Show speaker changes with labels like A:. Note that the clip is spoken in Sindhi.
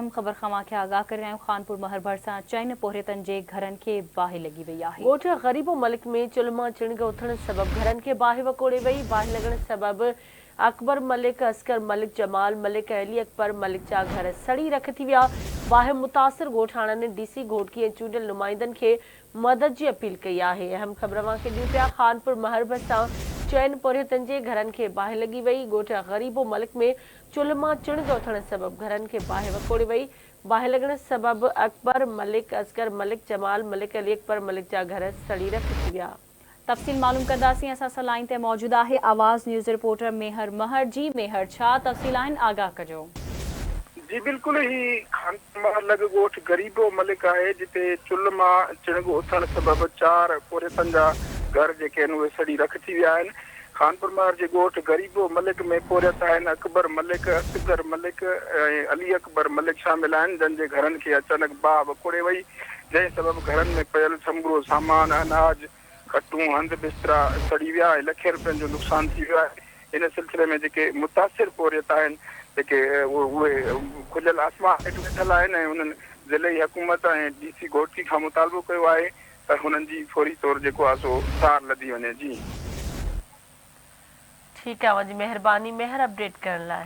A: اهم خبر کان اوهان کي آگاهه ڪري رهيا آهيون، خانپور مهر ڀرسان چئن پورهيتن جي گهرن کي باهه لڳي وئي آهي.
B: ڳوٺ غريبو ملڪ ۾ چلهه مان چڻگ اٿڻ سبب گهرن کي باهه وڪوڙي وئي، باهه لڳڻ سبب اڪبر ملڪ، اصغر ملڪ، جمال ملڪ ۽ علي اڪبر ملڪ جا گهر سڙي رک ٿي ويا، باهه متاثر ڳوٺاڻن ڊي سي گهوٽڪي ۽ چونڊيل نمائندن کي مدد جي اپيل ڪئي آهي. اهم خبر اوهان کي ڏيون پيا خانپور مهر ڀرسان چئن پورهيتن جي گهرن کي باهه لڳي وئي، ڳوٺ غريبو ملڪ ۾ چلهه مان چڻگ اٿڻ سبب گهرن کي باهه وڪوڙي وئي، باهه لڳڻ سبب اڪبر ملڪ، اصغر ملڪ، جمال ملڪ، علي اڪبر ملڪ جا گهر سڙي رک ٿي ويا.
A: تفصيل معلوم ڪنداسين اسان سان لائين تي موجود آهي آواز نيوز رپورٽر ميهر مهر جي ميهر ڇا تفصيل آهن آگاهه ڪجو.
C: جي بلڪل هي خانپور لڳ ڳوٺ غريبو ملڪ آهي جتي چلهه مان چڻگ اٿڻ سبب چار پورهيتن جا گهر جيڪي آهن اهي سڙي رک ٿي ويا آهن خانپور مهر جي ڳوٺ غريبو ملڪ ۾ پورهيت آهن اڪبر ملڪ، اصغر ملڪ ۽ علي اڪبر ملڪ شامل آهن جن جي گهرن کي اچانڪ باهه وڪوڙي وئي جنهن سبب گهرن ۾ پيل سمورو سامان، اناج، کٽون، هنڌ بسترا سڙي ويا ۽ لکين رپين جو نقصان ٿي ويو آهي. ان سلسلي ۾ جيڪي متاثر پورهيت آهن جيڪي اهي کليل آسمان هيٺ ويٺل آهن ۽ انهن ضلعي حڪومت ۽ ڊي سي گهوٽڪي کان مطالبو ڪيو آهي ته هنن جي فوري طور جيڪو آهي سو سار لڌي وڃي جي.
B: ٺيڪ آهي اوهان جي مهرباني مهر اپڊيٽ ڪرڻ لاء.